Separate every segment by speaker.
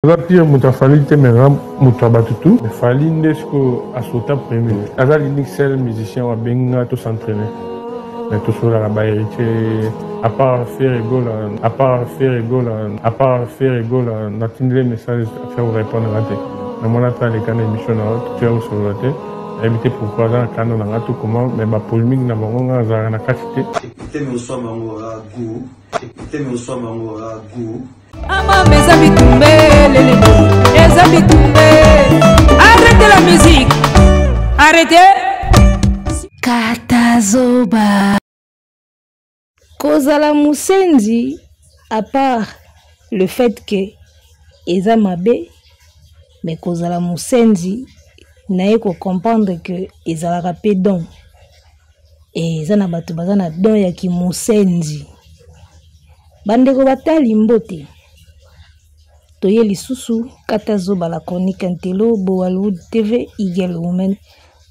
Speaker 1: Aza pire moto ya Fally te mais aza moto ya bato tout. Mais Fally nde sikoyo a sauta premier. Aza l'unique seul musicien oyo abengi nga to s'entraîner. Mais tosololaka ba héritier à part Ferre Gola, à part Ferre Gola, à part Ferre Gola, natindeli message atia ko répondre nga te. Namona ata aleka na émission na yo totia kosolola te. Nayebi te pourquoi aza na kanda na nga to comment mais ba polémique na bango nga nazalaka na kati te.
Speaker 2: Écoutez oswa bango goût. Écoutez oswa bango goût.
Speaker 3: Amama eza bitumbe lele eza bitumbe. Arrêtez la musique. Arrêtez.
Speaker 4: Katazoba. Kozala musenzi à part le fait que eza mabe mais kozala musenzi naye ko comprendre que ezalaka pe don e eza na bato baza na don ya kimusenzi. Bandeko batali mbote, toye lisusu kata zoba la chronique intello Boalwood TV Eagle Woman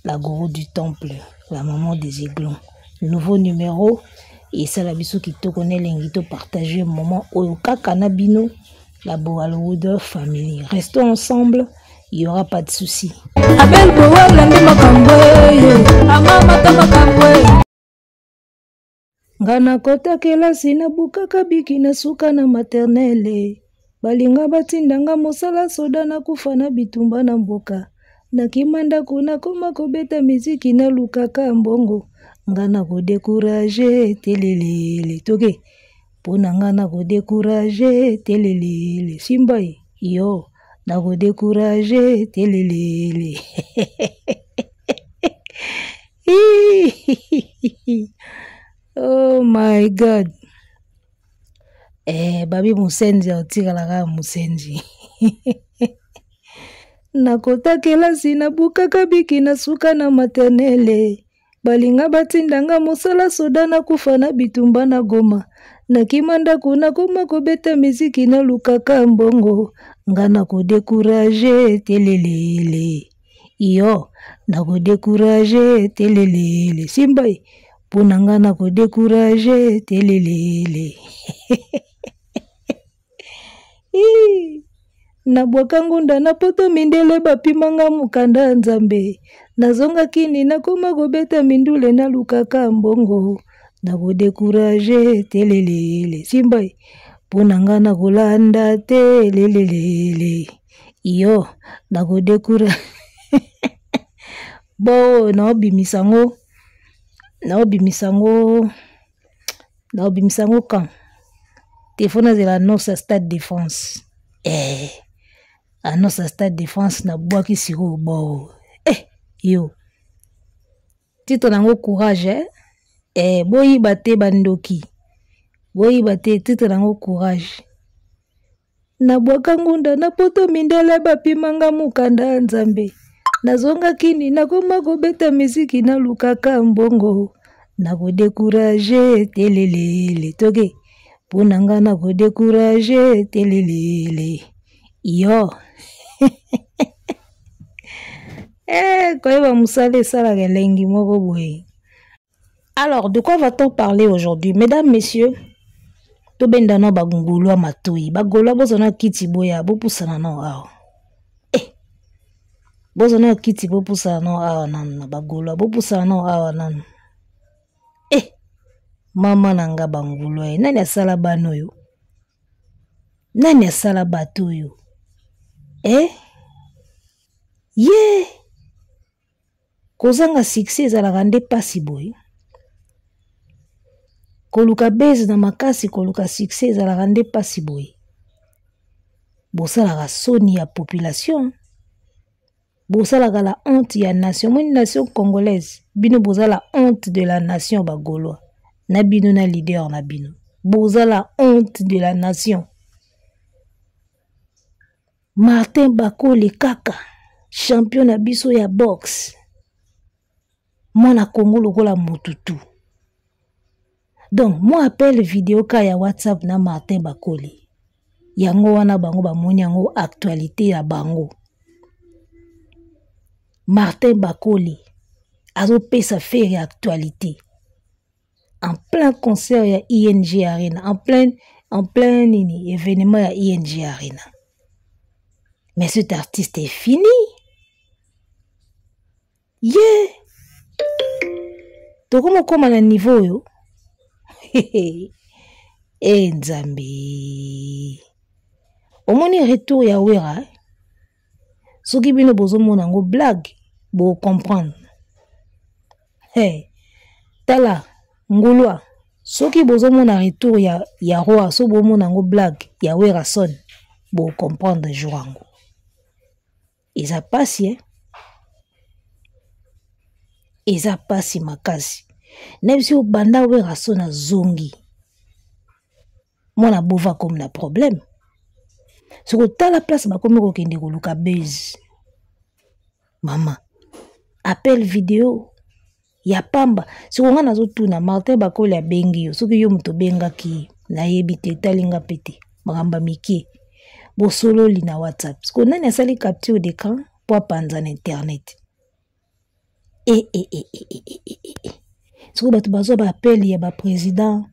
Speaker 4: la gourou du temple la maman des aiglons. Nouveau numéro esala biso kitoko na elengi to partager moment oyo kaka na bino la Boalwood family. Restons ensemble, il y aura pas de souci.
Speaker 3: Abel Boal nde makambo yo amamata makambo.
Speaker 4: Nga nakota kelasi nabukaka biki na suka na maternelle. Balinga batinda nga mosala soda nakufa na bitumba na mboka. Nakima ndako nakoma kobeta miziki nalukaka mbongo. Nga nakodécourage telelele toke. Mpo na nga nakodécourage telelele simba ye yo nakodécourage telelele. Oh my God. Babi musenzi aotikala kaka musenzi. Nakota kelasi nabukaka biki na suka na maternelle. Balinga batinda nga mosala soda nakufa na bitumba na Goma. Nakima ndako nakoma kobeta miziki nalukaka mbongo. Nga nakodécourage telelele. Yo nakodécourage telelele simba ye. Mpo na nga nakodécourage telelele. Nabwaka ngunda na poto mindele bapimanga mokanda ya Nzambe. Nazonga kini nakoma kobeta mindule nalukaka mbongo. Nakodécourage telelele simba ye. Mpo na nga nakolanda telelele. Yo nakodécourage. Bo naobimisa ngo, naobimisa ngo, naobimisa ngo quand? Telefone azela annonce ya Stade de France. Annonce ya Stade de France nabwaki sikoyo bo. Yo. Titre nango courage, eh? Boyiba te bandoki. Boyiba te, titre nango courage. Nabwaka ngunda na poto mindele bapimanga mokanda ya Nzambe. Nazonga kini nakoma kobeta miziki nalukaka mbongo. Nakodécourage telelele toke. Mpo na nga nakodécourage telelele. Yo. Koyeba mosala esalaka elengi moko boye. Alors, de quoi va-t-on parler aujourd'hui? Mesdames, messieurs, tobenda no bagulwa matoi. Bagulwa bozana kiti boya, bopusana no awa. Bozana kiti bopusana no awa nanu na bagulwa, bopusana no awa nanu. Mama na nga bangulwa ye, nani asala bana oyo? Nani asala bato oyo? Ye! Kozanga succès ezalaka nde pasi boye. Koluka base na makasi, koluka succès ezalaka nde pasi boye. Bosalaka soni ya population. Bosalaka la honte ya nation. Moni nation congolaise, bino boza la honte de la nation ba Gaulois. Na bino na leader na bino. Boza la honte de la nation. Martin Bakole kaka champion na biso ya boxe. Mwana Congo lokola mututu. Donc moi appel vidéo ka ya WhatsApp na Martin Bakole. Yango wana bango bamoni yango actualité ya bango. Martin Bakole azopesa faire ya actualité. En plein concert ya ING Arena, en plein nini événement ya ING Arena. Mais cet artiste est fini. Ye tokomi okóma na niveau oyo. E Nzambe, omoni retour ya Wera. Soki bino bozomona yango blague, bocomprendre. Hey, tala ngulwa, soki bozomona retour ya roi, so bomona yango blague ya Werason, bocomprendre jour yango eza pasi, eh? Eza pasi makasi. Na biso banda Werason azongi, mwana bova komi na problème. Soki otala place bakomi kokende koluka base, mama appel video ya pamba. Soki nga nazotuna, Martin Bakoli abengi yo, soki yo moto obengaki ye, nayebi te, etalinga mpe te, makambo ya mike bosololi na WhatsApp. Siko nani asali capture d'écran po apanza na internet? E, e, e, e, e, e, e, e, e. Sikoyo bato bazwa baappel ya baprésident,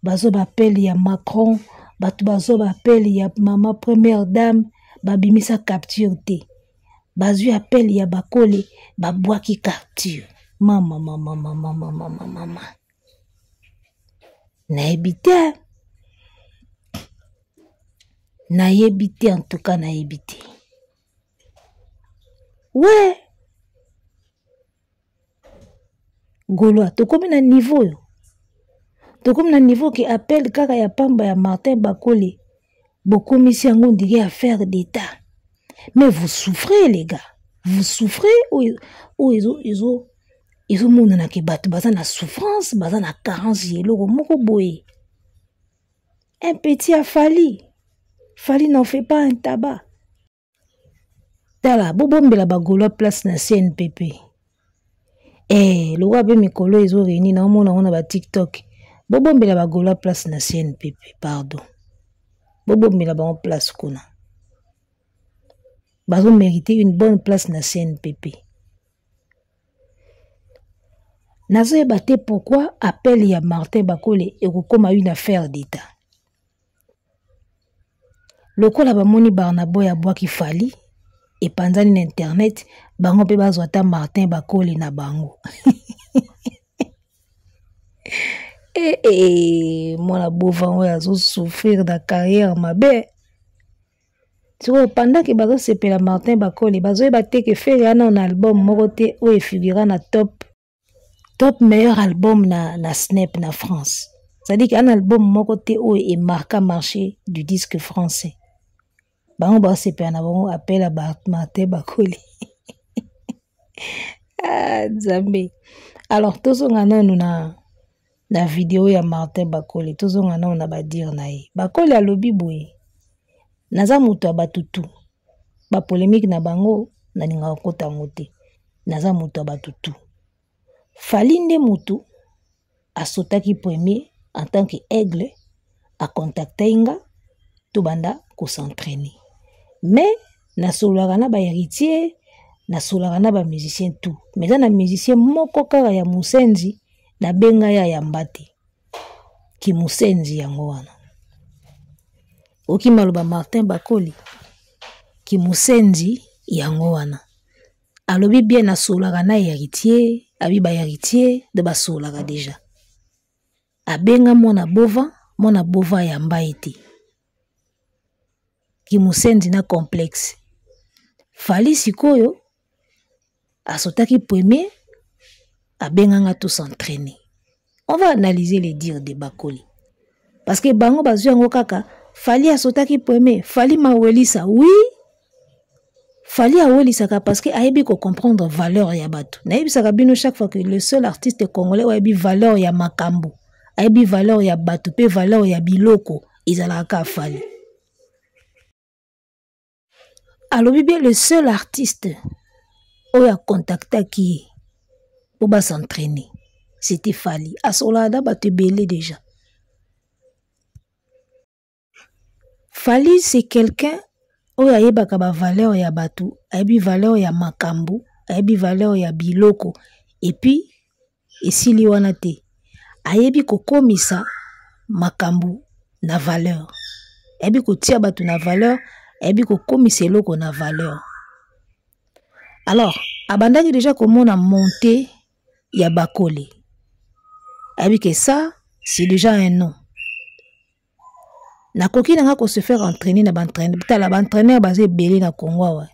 Speaker 4: bazwa baappel ya Macron, bato bazwa baappel ya mama première dame, babimisa capture te. Bazwi appel ya Bakole, babwaki capture. Mama, mama, mama, mama, mama, mama, nayebi te, nayebi te, en tout cas nayebi te. We Gaulois, tokomi na niveau oyo, tokomi na niveau ke appel kaka ya pamba ya Martin Bakole, bokomisi yango ndire affaire d'état. Mais vous souffrez, les gars, vous souffrez. Oyo ezo ezomonana ke bato baza na souffrance, baza na carence ya eloko moko boye. Un petit a Fally, Fally n'en fait pas un tabac. Tala, bobombela bagaulois place na CNPP. Eh, lokwa mpe mikolo ezo réuni, naomona yango na batiktok. Bobombela bagaulois place na CNPP, pardon, bobombela bango place kuna, bazomérite une bonne place na CNPP. Nazoyeba te pourquoi appel ya Martin Bakole ekokóma une affaire d'état. Lokola bamoni Barnaboy abwaki Fally, epanzani na internet, bango mpe bazwa ata Martin Bakole na bango. E, e, mwana bova oyo azosouffrir na carrière mabe. Sikoyo pendant ke bazosepela Martin Bakole, bazoyeba te ke Ferre ana na album moko te oyo efigura na top meilleur album na Snap na France. C'est-à-dire qu'un album moko te oyo emarqua marché du disque français. Bango basepela na bango appel ya Martin Bakole. Ah, Nzambe. Alors tozonga nanu na video ya Martin Bakole, tozonga nanu na badire na ye. Bakole alobi boye: naza moto ya bato tu, bapolémique na bango nalingaka kokota yango te, naza moto ya bato tu. Fally nde motu asotaki premier en tant que aigle, acontacte nga, tobanda kos'entraîner. Mais nasololaka na bahéritier, nasololaka na bamusicien tout, mais eza na musicien moko kaka ya mosenzi, nabenga ye, ayamba te. Kimusenzi yango wana. Oki maloba Martin Bakoli, kimusenzi yango wana. Alobi bien, nasololaka na héritier, abi bahéritier nde basololaka déjà. Abenga mwana bova, mwana bova ayamba ye te. Kimusenzi na complexe. Fally sikoyo asotaki premier, abenganga tos'entraîner. On va analyser les dires de Bakoli, parce que bango bazwi yango kaka Fally asotaki premier, Fally mawelisa. Oui, Fally awelisaka parce que ayebi kocomprendre valeur ya bato. Nayebisaka bino chaque fois que le seul artiste congolais oyo ayebi valeur ya makambo, ayebi valeur ya bato mpe valeur ya biloko, ezalaka kaka Fally. Alobi bien, le seul artiste oyo acontactaki ye mpo bas'entraîner, c'était Fally. Asolaka na bato ebele déjà. Fally, c'est quelqu'un oyo ayebaka bavaleur ya bato, ayebi valeur ya makambo, ayebi valeur ya biloko. Et puis esili wana te, ayebi kokomisa makambo na valeur, ayebi kotia bato na valeur. Ayebi kokomisa eloko na valeur. Alors, abandaki déjà komona montée ya Bakole. Ayebi que ça, c'est déjà un nom. Nakoki na nga ko se faire entraîner na ba entraîneur. Tala, ba entraîneur baza ebele na Congo awa.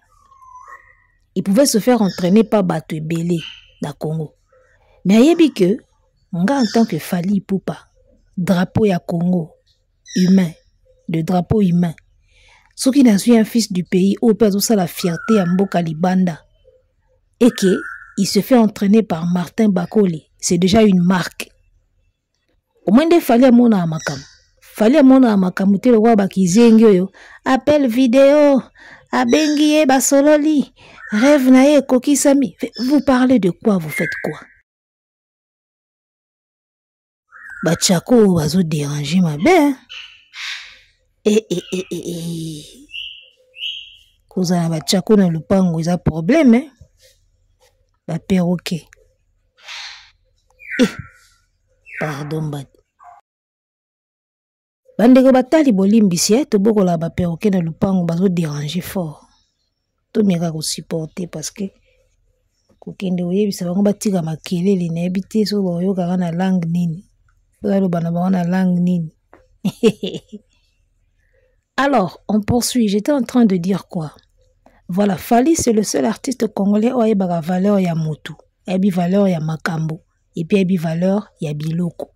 Speaker 4: Il pouvait se faire entraîner par bato ebele na Congo. Mais ayebi que nga en tant que Fally Ipupa, drapeau ya Congo humain, le drapeau humain, soki nazwi un fils du pays oyo mpe azosala fierté ya mboka libanda et que il se fait entraîner par Martin Bakole, c'est déjà une marque. Au moins nde Fally amonaka makambo. Fally amonaka makambo te lokola bakizengi oyo appel vidéo abengi ye basololi rêve na ye ekokisami. Vous parlez de quoi, vous faites quoi? Bachako oyo bazo déranger mabe, hein? E, e, e, e, e. Kozala na bachako na lupango eza problème, hein? Ba perroquet. Eh, pardon mbadi. Bandeko batali bolimbisi, eh, tobokola ba perroquet na lupango bazo déranger fort. Tomeka ko supporter parce que kokende koyebisa bango batika makelele nayebi te soki bakoyokaka na langue nini. Baloba na bango na langue nini. Alors, on poursuit. J'étais en train de dire quoi? Voilà, Fally, c'est le seul artiste congolais oyo ayebaka valeur ya motu, ayebi valeur ya makambo, et puis ayebi valeur ya biloko.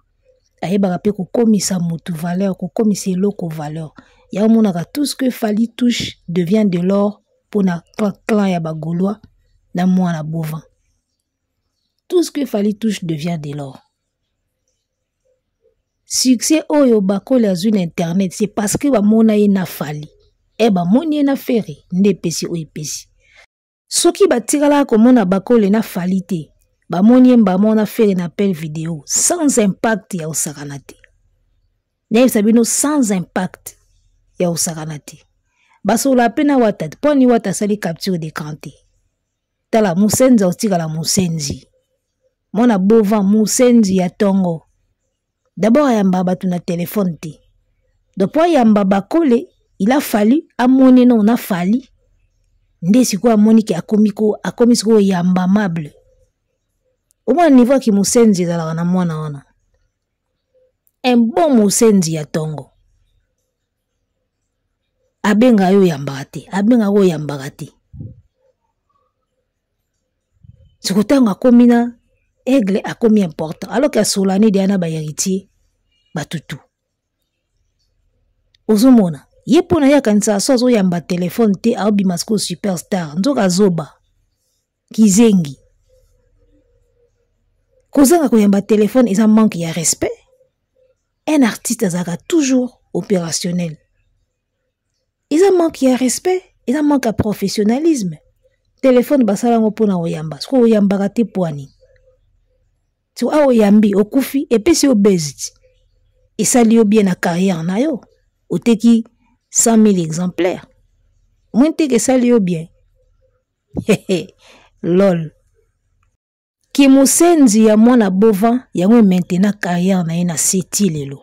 Speaker 4: Ayebaka pe kokomisa motu valeur, kokomisa eloko valeur. Ya omonaka tout ce que Fally touche devient de l'or pour na clan ya ba Gaulois na mwana bovin. Tout ce que Fally touche devient de l'or. Succès oyo Bakole azwi na internet, c'est parce que bamona ye na Fally. E bamoni ye na Ferre nde epesi oyo epesi. Soki batikalaka komona Bakole na Fally te, bamoni ye mbamo na Ferre na appel vidéo sans impact ya osakana te. Nayebisa bino sans impact ya osakana te. Basola pe na Wata, mpo ni Wata asali capture d'écran te. Tala musenzi otikala musenzi. Mwana bova musenzi ya tongo. D'abord ayamba bato na téléphone te. Donc po ayamba Bakole, il a fallu amoni non na Fally. Nde sikoyo amoni ke akomi ko akomi sikoyo yamba amable. Omona niveau ya kimusenzi ezalaka na mwana wana. Un bon musenzi ya tongo. Abenga yo yambaka te, abenga yo yambaka te. Siko ntango akomi na aigle akomi important alors que asolani deya na ba héritier batutu. Ozomona ye mpo na ye akanisaka so azoyamba telefone te aobima sikoyo superstar, nzoka azoba kizengi. Kozanga koyamba telefone eza manque ya respect. Un artiste azalaka toujours opérationnel. Eza manque ya respect, eza manque ya professionnalisme. Telefone basala yango mpona koyamba, soki oyambaka te pwani. Soki awa oyambi okufi, epesi yo buzz ti. Esali yo bien na carrière na yo. Oteki 100 000 exemplaires. Omoni te ke esali yo bien. Lol. Kimusenzi ya mwana bova yango e maintenant carrière na ye na seti lelo.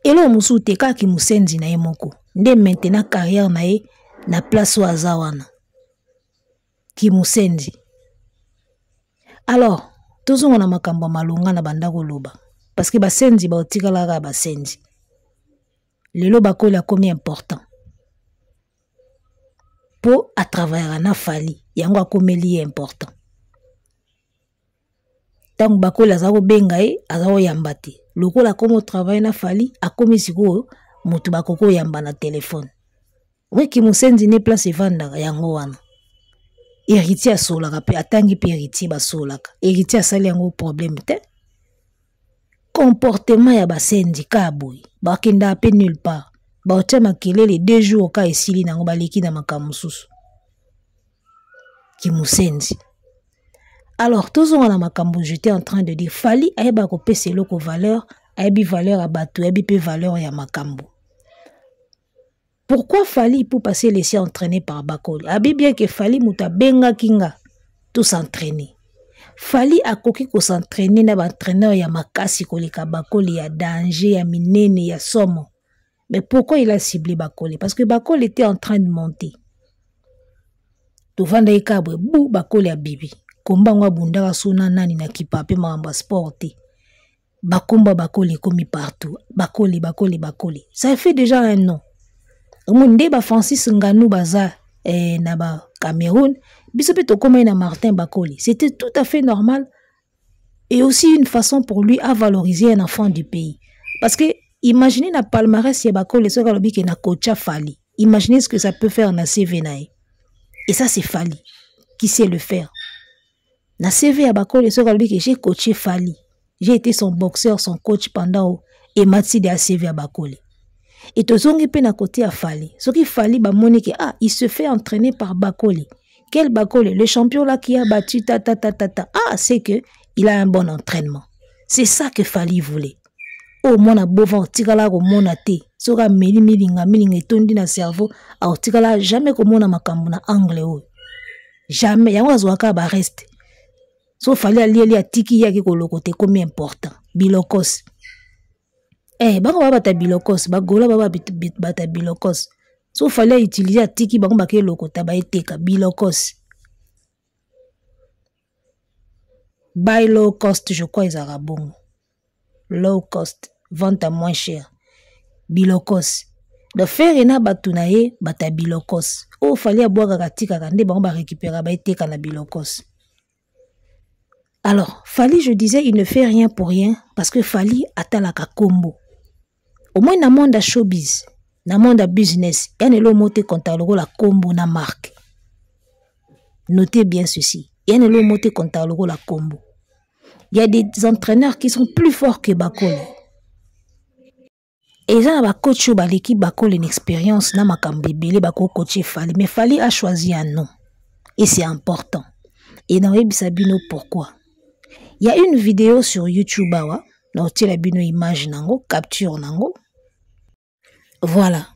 Speaker 4: Eloko mosusu te kaka kimusenzi na ye moko nde maintenant carrière na ye na place oyo aza wana. Kimusenzi. Alors, tozonga na makambo ya malonga na banda koloba parce que basenzi baotikala kaka basenzi. Lelo Bakole akomi important po atravaillaka na Fally, yango akomeli ye important. Ntango Bakole aza kobenga ye, aza koyamba te. Lokola akomi kotravaille na Fally, akomi sikoyo moto bakoki koyamba na telefone. Weki Musenzi ne place evandaka yango wana. Héritier asolaka pe, atangi pe héritier basolaka. Héritier asali yango problème te. Comportement ya basenzi kaka boye, bakendaka pe nulle part. Baotia makelele 2 jours ka esili nango baleki na makambo mosusu. Kimusenzi. Alors tozonga na makambo j'étais en train de dire, Fally ayeba kopesa eloko valeur, ayebi valeur ya bato, ayebi pe valeur ya makambo. Pourquoi Fally Ipupa s'est laissé entraîner par Bakole? Abi bien que Fally moto abengaki nga to s'entraîner. Fally akoki ko s'entraîner na ba entraîneur ya makasi koleka Bakole ya danger ya minene ya somo. Mais pourquoi il a ciblé Bakole? Parce que Bakole était en train de monter. Tovandaki kaka boye bu Bakole abibi. Komba yango abundaka so na nani na kipa mpe makambo ya sport te. Bakomba Bakole ekomi partout. Bakole, Bakole, Bakole. Ça fait déjà un nom. Omoni nde ba Francis Ngannou baza na ba Cameroun, biso mpe tokomaki na Martin Bakole. C'était tout à fait normal et aussi une façon pour lui à valoriser un enfant du pays. Parce que imaginez na palmarès ya Bakole soki alobi ke na coacha Fally. Imaginez ce que ça peut faire na CV na ye. Et ça c'est Fally qui sait le faire. Na CV ya Bakole soki alobi ke j'ai coaché Fally. J'ai été son boxeur, son coach pendant et Matsi de CV ya Bakole. Et tozongi pe na côté ya Fally. Soki Fally ba moni ke ah, il se fait entraîner par Bakole. Quel Bakole? Le champion là qui a battu ta ta ta ta ta. Ah, c'est que il a un bon entraînement. C'est ça que Fally voulait. Oh, mwana bova otikala komona te. Soki ameli milinga milinga etondi na cerveau, a otikala jamais komona makambo na angle oyo. Jamais. Yango azwaka ba reste. So Fally alieli atiki yaki kolokota ekomi important. Bilokos. Bango ba bata bilokos, ba gola ba bata bilokos. So Fally a utiliser atiki bango ba ke lokota ba eteka bilokos. Buy low cost, je crois ezalaka bongo. Low cost, vente à moins cher. Bilokos. De faire na batu na ye bata bilokos. O Fally abwaka katikaka nde bango ba récupérer ba eteka na bilokos. Alors, Fally, je disais, il ne fait rien pour rien parce que Fally atalaka kombo. Au moins, na monde ya showbiz, na monde ya business, ya ne lo mote konta lokola kombo na marque. Notez bien ceci. Ya ne lo mote konta lokola kombo. Il y a des entraîneurs qui sont plus forts que Bakole. Et ça, ba coach ba l'équipe Bakole une expérience na makambo ebele ba ko coacher Fally, mais Fally a choisi un nom et c'est important. Et dans yebisa bino pourquoi. Il y a une vidéo sur YouTube awa, na otiela bino image nango, capture nango. Voilà.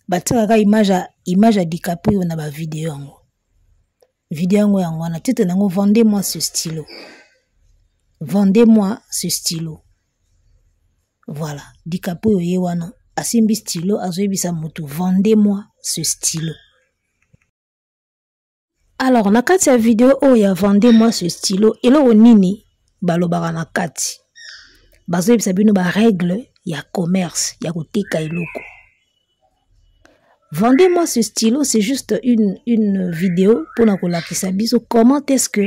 Speaker 4: Batiaka image ya DiCaprio na ba vidéo yango. Vidéo yango yango wana, titre nango vendez-moi ce stylo. Vendez-moi ce stylo. Voilà, DiCaprio ye wana asimbi stylo azoyebisa motu vendez-moi ce stylo. Alors na kati ya vidéo oyo ya vendez-moi ce stylo, eloko nini balobaka na kati? Bazoyebisa bino ba règle ya commerce ya koteka eloko. Vendez-moi ce stylo, c'est juste une vidéo pour na kolakisa biso comment est-ce que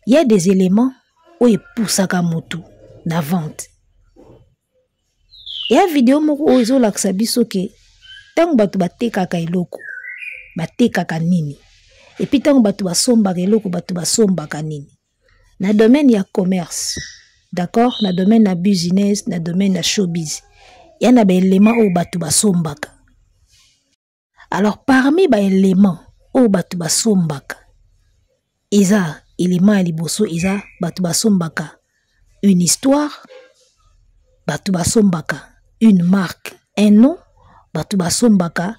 Speaker 4: il y a des éléments oyo epusaka motu na vente. Ya vidéo moko oyo ezolakisa biso ke ntango bato batekaka eloko, batekaka nini? Et puis ntango bato basombaka eloko, bato basombaka nini? Na domaine ya commerce, d'accord? Na domaine ya business, na domaine ya showbiz, ya na ba éléments oyo bato basombaka. Alors parmi ba éléments oyo bato basombaka, eza élément ya liboso, eza bato basombaka une histoire, bato basombaka une marque, un nom, bato basombaka,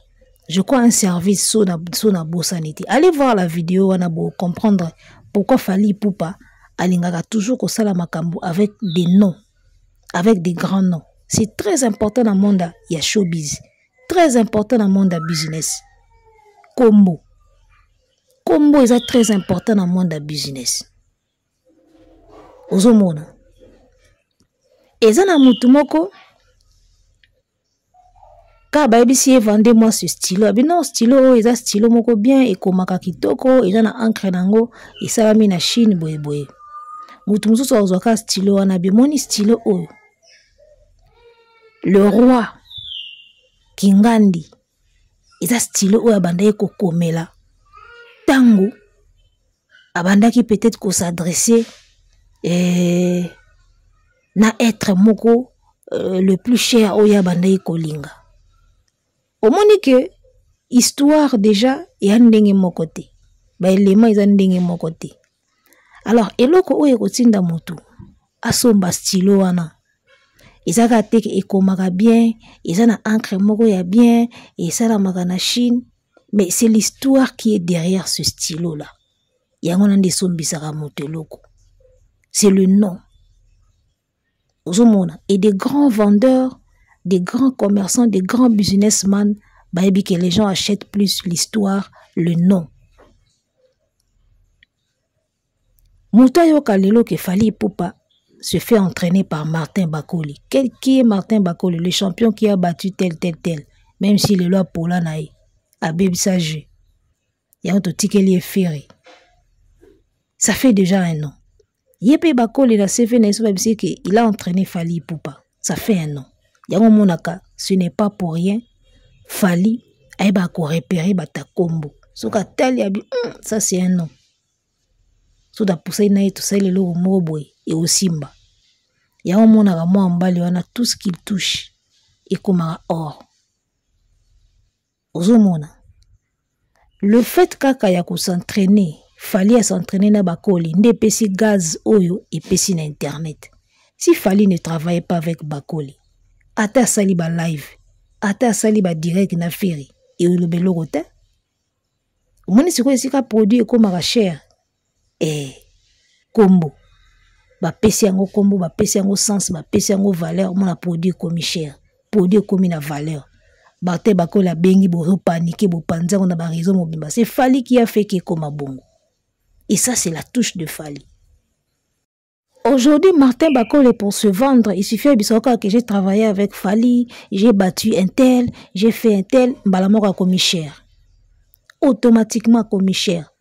Speaker 4: je crois un service so na, so na bosanité. Allez voir la vidéo wana bo comprendre pourquoi Fally Ipupa alingaka toujours kosala makambo avec des noms, avec des grands noms. C'est très important dans le monde ya showbiz, très important dans le monde ya business. Kombo. Kombo est très important dans le monde ya business. Ozomona. Eza na mutu moko ka bayebisi ye vendez-moi ce stylo. Abi non, stylo oyo eza stylo moko bien, ekomaka kitoko, eza na encre nango, esalami na Chine boye boye. Mutu mosusu azwaka stylo wana, abi moni stylo oyo. Le roi Kingandi eza stylo oyo abandaki kokomela tango abandaki peut-être ko s'adresser na être moko le plus cher oyo abandaki kolinga. Omoni ke histoire déjà ya ndenge moko te, ba élément eza ndenge moko te. Alors eloko oyo ekotinda motu asomba stylo wana ezaka te ke ekomaka bien, eza na encre moko ya bien, esalamaka na Chine, mais c'est l'histoire qui est derrière ce stylo là. Yango wana nde esombisaka moto eloko. C'est le nom. Ozomona. Et des grands vendeurs Des grands commerçants, des grands businessmen, bayebi que les gens achètent plus l'histoire, le nom. Moto ayoka lelo ke Fally Ipupa se fait entraîner par Martin Bakoli. Quel, qui est Martin Bakoli? Le champion qui a battu tel, tel, tel. Même si lelo apola na ye, abebisa jeu. Yango totikeli ye Ferre. Ça fait déjà un an. Ye mpe Bakoli na CV na ye so babisi ke il a entraîné Fally Ipupa. Ça fait un an. Yango omonaka, ce n'est pas pour rien. Fally ayebaka korepere bato ya kombo. Soki atali abi, ça c'est un nom. So tapusani na ye tosali eloko moko boye ekosimba. Yango omonaka mwa mobali wana, tout ce qu'il touche ekomaka or. Ozomona le fait kaka ya kosentraîner, Fally ya s'entraîner na Bakoli nde epesi gaz oyo epesi na internet. Si Fally ne travaillait pas avec Bakoli, ata asali ba live, ata asali ba direct na Ferre, eoloba eloko te. Omoni sikoyo esika produit ekomaka cher, kombo bapesi yango kombo, bapesi yango sens, bapesi yango valeur. Omona produit ekomi cher, produit ekomi na valeur. Martin Bakoli abengi, bozopanike, bopanzi yango na ba réseau mobimba. C'est Fally qui a fait ke ekoma bongo, et ça c'est la touche de Fally. Aujourd'hui, Martin Bakole, pour se vendre, il suffit de que j'ai travaillé avec Fally, j'ai battu un tel, j'ai fait un tel, mbala moko akomi cher. Automatiquement akomi cher.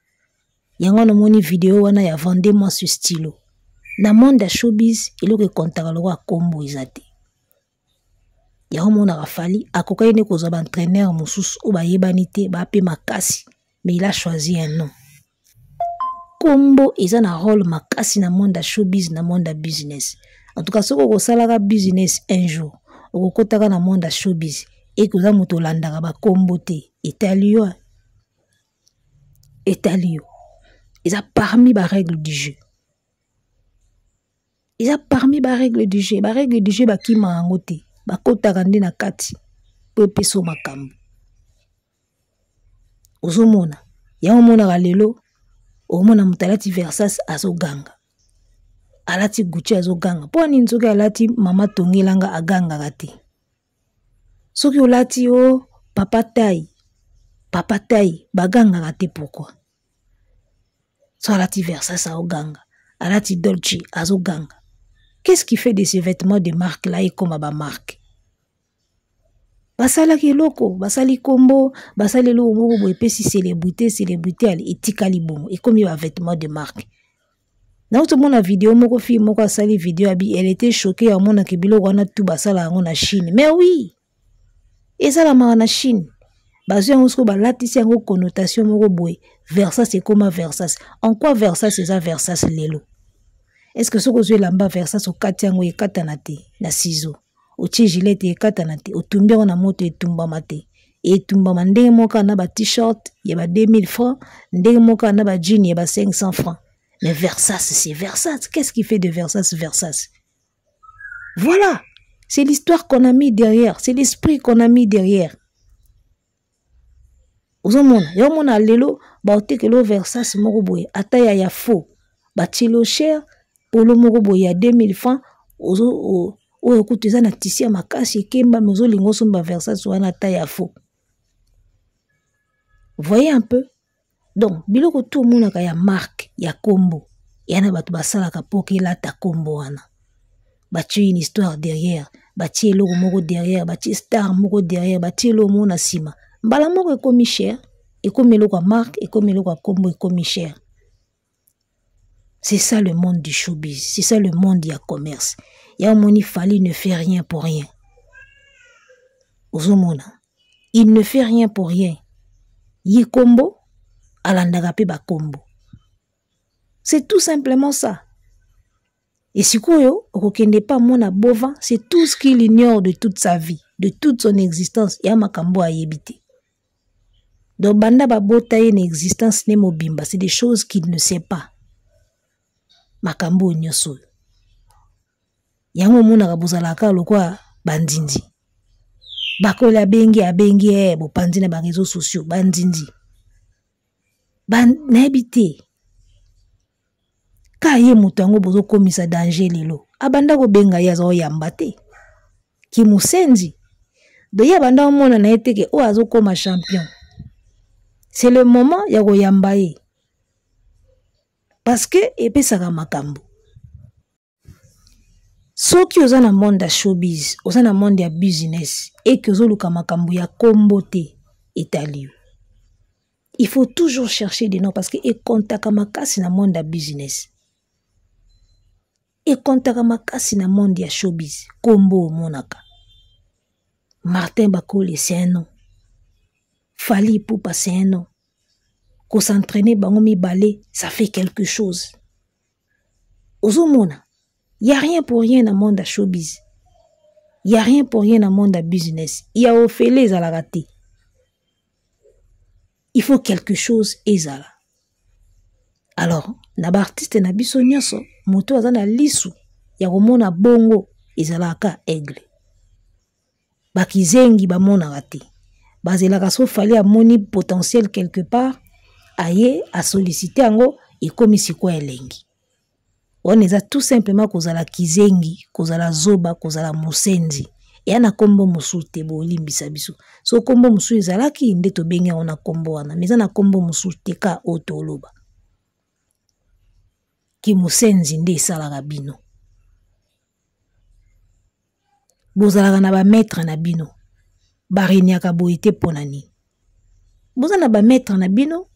Speaker 4: Yango namoni vidéo wana ya vendez-moi ce stylo. Na monde ya showbiz, eloko ekontaka lokola kombo eza te. Yango monaka Fally akokaki nde kozwa ba entraîneur mosusu oyo bayebani te, bape makasi, mais il a choisi un nom. Kombo eza na rôle makasi na monde ya showbiz, na monde ya business. En tout cas, soki okosalaka business un jour, okokotaka na monde ya showbiz, eke oza moto olandaka bakombo te, etali yo, etali yo. Eza parmi ba règles du jeu. Eza parmi ba règles du jeu. Ba règles du jeu bakima yango te, bakotaka nde na kati po epesa makambo. Ozomona yango, omonaka lelo, omona moto alati Versace azoganga, alati Gucci azoganga. Mpo nini? Soki alati mama tongelanga agangaka te. Soki olati o papa tai, papa tai, bagangaka te. Pourquoi? So alati Versace azoganga, alati Dolce azoganga. Qu'est-ce qui fait de ces vêtements de marque là ekoma bamarque? Basalaki eloko, basali kombo, basali eloko moko boye, epesi célébrité. Célébrité ale etikali bongo, ekomi bavêtement de marque. Nauti omona video moko, fille moko asali video, abi elle était choquée, amonaki biloko wana tu basala yango na Chine. Mais oui, esalamaka na Chine. Bazwi yango sikoyo, balatisi yango connotation moko boye. Versace ekóma Versace. En quoi Versace eza Versace lelo? Est ce que soki ozwi elamba Versace, okati yango, ekatana te na ciseau? Otie gilete, ekatana te? Otumbi yango na moto, etumbama te? Etumbama ndenge moko na ba t-shirt ya ba 2000 francs, ndenge moko na ba jean ya ba 500 francs. Mais Versace, c'est Versace. Qu'est-ce qui fait de Versace Versace? Voilà, c'est l'histoire qu'on a mis derrière, c'est l'esprit qu'on a mis derrière. Ozomona yo, omona lelo baotekela Versace moko boye, ata ya faux, batieli cher, polo moko boye ya 2000 francs, oyo kutu eza na tissu ya makasi, ekemba, me ozolinga osomba Versace wana ata ya faux. Voyez un peu. Donc biloko tu omonaka ya marque, ya kombo, ya na bato basalaka mpo kelata kombo wana, batie une histoire derrière, batie eloko moko derrière, batie star moko derrière, batie eloko moko na nsima. Mbala moko ekomi cher, ekomi eloko ya marque, ekomi eloko ya kombo, ekomi cher. C'est ça le monde du showbiz, c'est ça le monde ya commerce. Ya omoni, Fally ne fait rien pour rien. Ozomona, il ne fait rien pour rien. Ye kombo alandaka mpe bakombo, c'est tout simplement ça. Et sikoyo okokende pa mona bova, c'est tout ce qu'il ignore de toute sa vie, de toute son existence. Ya makambo ayebi te. Donc banda babota ye, na existence ne mobimba, c'est des choses qu'il ne sait pas. Makambo oyo nyonso oyo, yango omonaka bozalaka lokola bandindi. Bakoli abengi, abengi e bopanzi na baréseaux sociaux, bandindi nayebi te ka ye moto yango bozokomisa danger. Lelo abanda kobenga ye, aza oyamba te. Kimusenzi. Donc ye abanda omona na ye te ke oyo azokoma champion. C'est le moment ya koyamba ye. Parce que epesaka makambo. Soki oza na monde ya showbiz, oza na monde ya business et que ozoluka makambo ya kombo te, etali yo. Il faut toujours chercher des noms parce que ekontaka makasi na monde ya business. Ekontaka makasi na monde ya showbiz, kombo omonaka. Martin Bakole, c'est un nom. Fally Ipupa, c'est un nom. Ko s'entraîner bango mibale, ça fait quelque chose. Ozomona, y a rien pour rien na monde ya showbiz. Y a rien pour rien na monde ya business. Ya ofele ezalaka te. Il faut quelque chose ezala. Alors, na ba artiste na biso nyonso, moto aza na lisu ya komona bongo ezalaka aigle. Bakizengi bamonaka te. Bazelaka so Fally amoni potentiel quelque part, aye a solliciter yango ekomi sikoyo elengi. Wana eza tout simplement kozala kizengi, kozala zoba, kozala mosenzi. Eya na kombo mosusu te, bolimbisa biso. So kombo mosusu ezalaki nde tobengi yango na kombo wana, mais eza na kombo mosusu te ka oyo toloba. Ki mosenzi nde esalaka bino. Bozalaka na ba maître na bino, bareniaka boye te pona nini? Boza na ba maître na bino,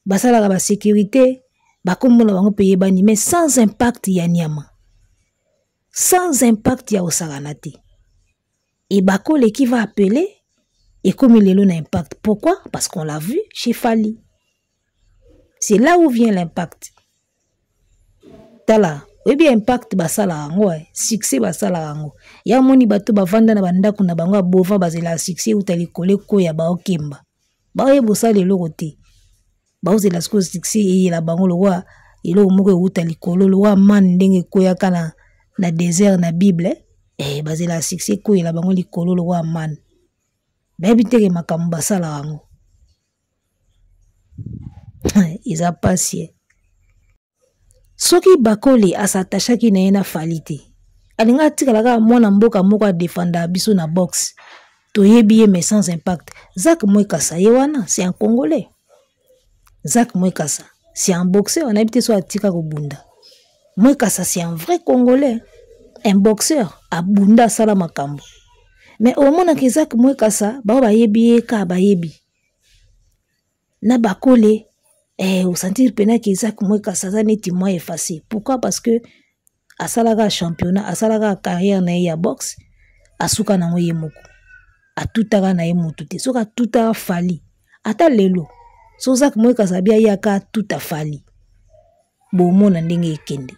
Speaker 4: basalaka ba sécurité, bakombo na bango pe yebani, mais sans impact ya nyama, sans impact ya osakana te. Et Bakole qui va appeler et comme il est là, impact. Pourquoi? Parce qu'on l'a vu chez Fally. C'est là où vient l'impact. Tala, oyebi impact basala yango, succès basala yango. Ya moni bato bavanda na bandako na bango ya bova bazela succès uta likolo ekoya baokemba. Baoye bosala eloko te. Baozela sikoyo succès eyela bango lokola eloko moko euta likolo, lokola man ndenge ekoyaka na désert na Bible. Bazela succès ekoyela bango likolo lokola man. Bayebi te ke makambo basala yango. Eza pasi. Soki Bakole asatachaki na ye na Fally te, alinga atikala kaka mwana mboka moko adefanda biso na boxe. Toyebi ye mais sans impact. Zach Mwekasa ye wana, c'est un Congolais. Zach Mwekasa, c'est un boxeur, on a habité so atika kobunda. Mwekasa, c'est un vrai Congolais, un boxeur, abunda sala makambo. Mais au moment que Zach Mwekasa, ba bayebi ye ka bayebi. Na Bakole, au sentir pena que Zach Mwekasa aza neti mwa effacé. Pourquoi? Parce que asalaka championnat, asalaka carrière na ye ya boxe, asuka nango ye moko. Atutaka na ye mutu te. Soki atutaka Fally, ata lelo, so Zach Mwekasa abi ayaka atuta Fally. Bomona ndenge ekende.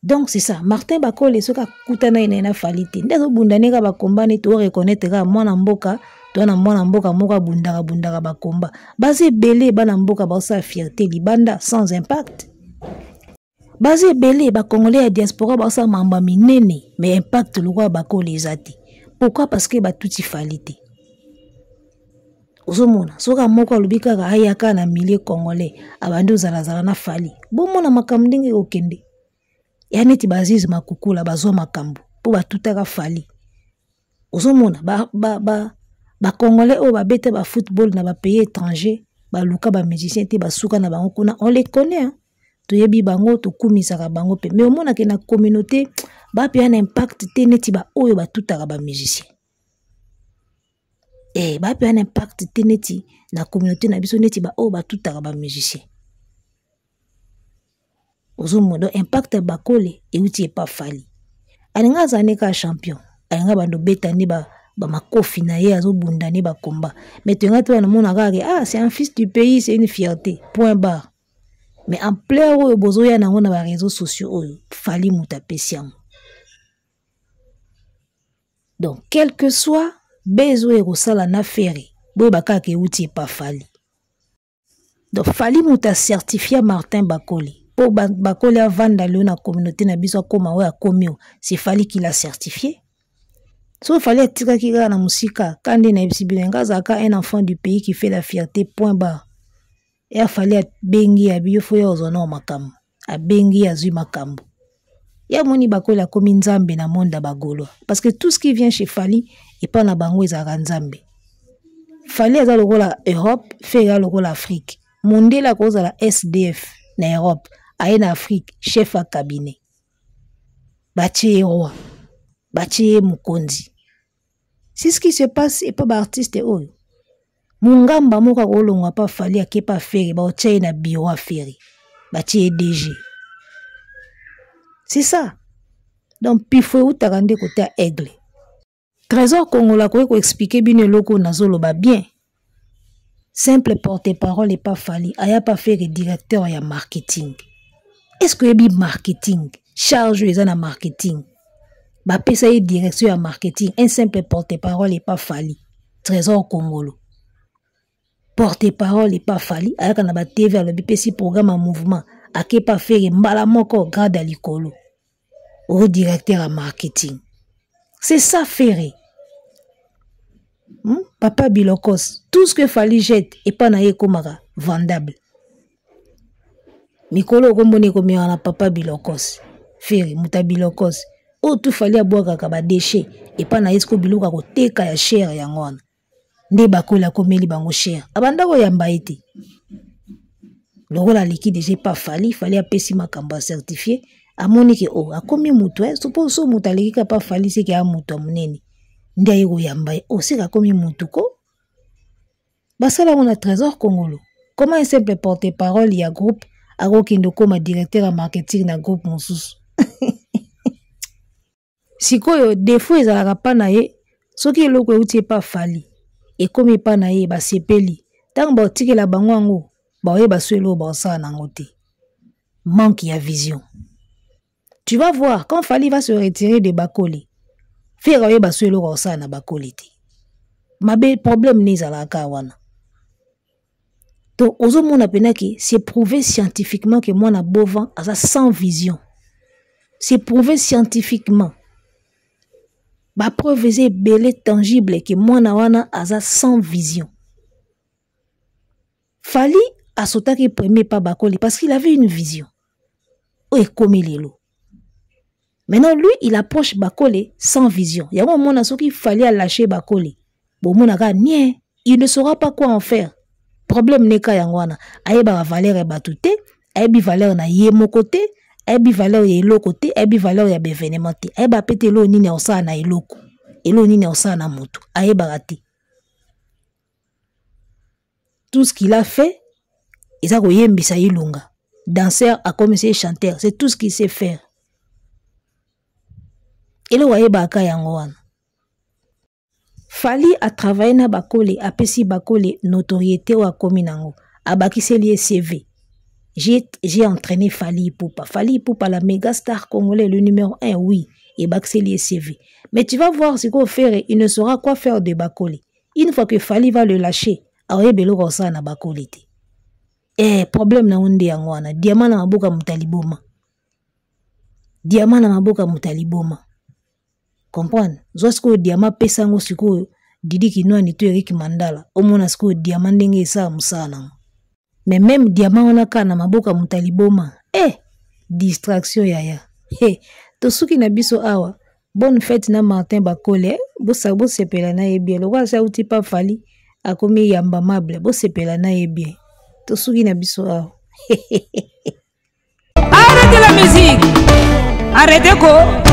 Speaker 4: Donc c'est ça, Martin Bakole soki akutana ye na ye na Fally te, nde azobunda ndenge ba combat neti o reconnaître kaka mwana mboka, to na mwana mboka moko abundaka bundaka ba combat. Baza ebele bana mboka baosala fierté libanda sans impact. Baza ebele ba Congolais ya diaspora baosala mambo ya minene mais impact lokola Bakole eza te. Pourquoi? Parce que batuti Fally te. Ozomona soki moko alobi kaka ayaka na milieu congolais abandi ozalazala na Fally, bomona makambo ndenge ekokende. Ya neti ba Aziz Makukula bazwa makambo po batutaka Fally. Ozomona ba Congolais oyo babeta ba football na ba pays étrangers, baluka ba musiciens te, basuka na bango kuna, on les connaît, hein. Toyebi bango, tokumisaka bango pe. Mais omonaka na communauté ba pe na impact te neti ba oyo batutaka ba musiciens. Ba pe na impact te neti na communauté na biso neti ba oyo batutaka ba musiciens. Ozomona donc impact ya Bakole euti epa Fally. Alinga azala ne kaka champion, alinga bando beta ne ba makofi na ye azobunda ne ba combat. Mais toyenga te wana mona kaka ke, ah, c'est un fils du pays, c'est une fierté, point barre. Mais en plein oyo bozoya nango na ba réseaux sociaux oyo, Fally moto apesi yango. Donc quel que soit bezo ekosala na Ferre, boyeba kaka euti epa Fally. Donc Fally moto a certifié Martin Bakole. Po Bakole avanda leo na communauté na biso akoma oyo akomi oyo, c'est Fally qui l'a certifié. So Fally atikaki kaka na mosika, kandi na yebisi bino, nga azalaka un enfant du pays qui fait la fierté, point barre. Ya Fally abengi ya biyo fo ya ozwa na makambo. Abengi azwi makambo. Ye amoni Bakole akomi nzambe na monde ya ba Gaulois. Parce que tout ce qui vient chez Fally epa na bango ezalaka nzambe. Fally aza lokola Europe, Ferre aza lokola Afrique. Mondele akozala SDF na Europe, aye na Afrique chef ya cabinet. Batie ye roi, batie ye mokonzi. C'est ce qui se passe epa ba artiste oyo. Mungamba moko akolongwa pa Fally ake pa Ferre, baotia ye na bureau ya Ferre, batie ye DG. C'est ça. Donc pifo eutaka nde kote ya aigle. Trésor Kongola akoki koexplike bino eloko oyo nazoloba bien. Simple porte-parole epa Fally, aya pa Ferre directeur ya marketing. Est-ce que oyebi marketing? Charge oyo eza na marketing. Bapesa ye direction ya marketing, un simple porte-parole epa Fally. Trésor Kongolo. Porte-parole epa Fally, ayaka na ba TV alobi pesi programme ya mouvement, ake pa Ferre mbala moko grade ya likolo. Au directeur ya marketing. C'est ça Ferre. Papa Bilokos, tout ce que Fally jette epa na ye ekomaka vendable. Mikolo okombona ekomeka na Papa Bilokos. Ferre, moto ya Bilokos. Oyo tu Fally abwakaka ba déchets epa na ye siko biloko ya koteka ya cher yango wana. Nde Bakole akomeli bango cher. Abanda koyamba ye te. Lokola aleki deja epa Fally, Fally apesi makambo ya certifié, amoni ke oh, akomi moto, eh, sopo so moto aleki kaka pa Fally seke ya moto ya monene. Nde aye koyamba ye, oh, seke akomi moto ko. Basala yango na Trésor Kongolo. Comment un simple porte-parole ya groupe akokende okoma directeur ya marketing na groupe mosusu? Sikoyo défaut ezalaka pa na ye, soki eloko euti epa Fally ekomi epa na ye basepeli, ntango baotikela bango yango baoyeba so eloko baosala nango te. Manque ya vision. Tu vas voir quand Fally va se retirer de Bakole, Ferre aoyeba so eloko aosala na Bakole te. Mabe problème ne ezalaka wana. Donc ozomona pena ke c'est prouvé scientifiquement que mwana Bovan aza sans vision. C'est prouvé scientifiquement. Ba preuve eza ebele tangible que mwana wana aza sans vision. Fally asotaki premier pas Bakole parce qu'il avait une vision. Oyo ekomi lelo. Maintenant lui il approche Bakole sans vision. Yango omona soki Fally a lâché Bakole, bomonaka nie, il ne saura pas quoi en faire. Problème neka yango wana, ayebaka valeur ya bato te, ayebi valeur na ye moko te, ayebi valeur ya eloko te, ayebi valeur ya ba événement te, ayeba pe te eloko nini akosala na eloko, eloko nini akosala na moto, ayebaka te. Tout ce qu'il a fait, eza koyembisa Ilunga. Danseur akomisi ye chanteur, c'est tout ce qu'il sait faire. Eloko ayebaka yango wana. Fally a travaillé na Bakole, apesi Bakole notoriété oyo akomi nango, abakiseli ye CV. J'ai entraîné Fally Ipupa. Fally Ipupa, la méga star congolais, le numéro 1, oui, ebakiseli ye CV. Mais tu vas voir ce qu'on fait, il ne saura quoi faire de Bakole. Une fois que Fally va le lâcher, aoyeba eloko akosala na Bakole te. Eh, problème na nde yango wana. Diamant na maboka moto ya liboma. Diamant na maboka moto ya liboma. Comprendre? Zwa sikoyo diamant pesa yango sikoyo Didi Kinwani to Eric Mandala. Omona sikoyo diamant ndenge esala mosala nango. Mais même diamant wana kaka na maboka moto ya liboma. Eh, distraction yaya. He, tosuki na biso awa. Bonne fête na Martin Bakole. Bosa bosepela na ye bien. Lokola sa uti pa Fally akomi yamba mable. Bosepela na ye bien. Tosuki na biso awa.
Speaker 3: Arrêtez la musique. Arrêtez ko.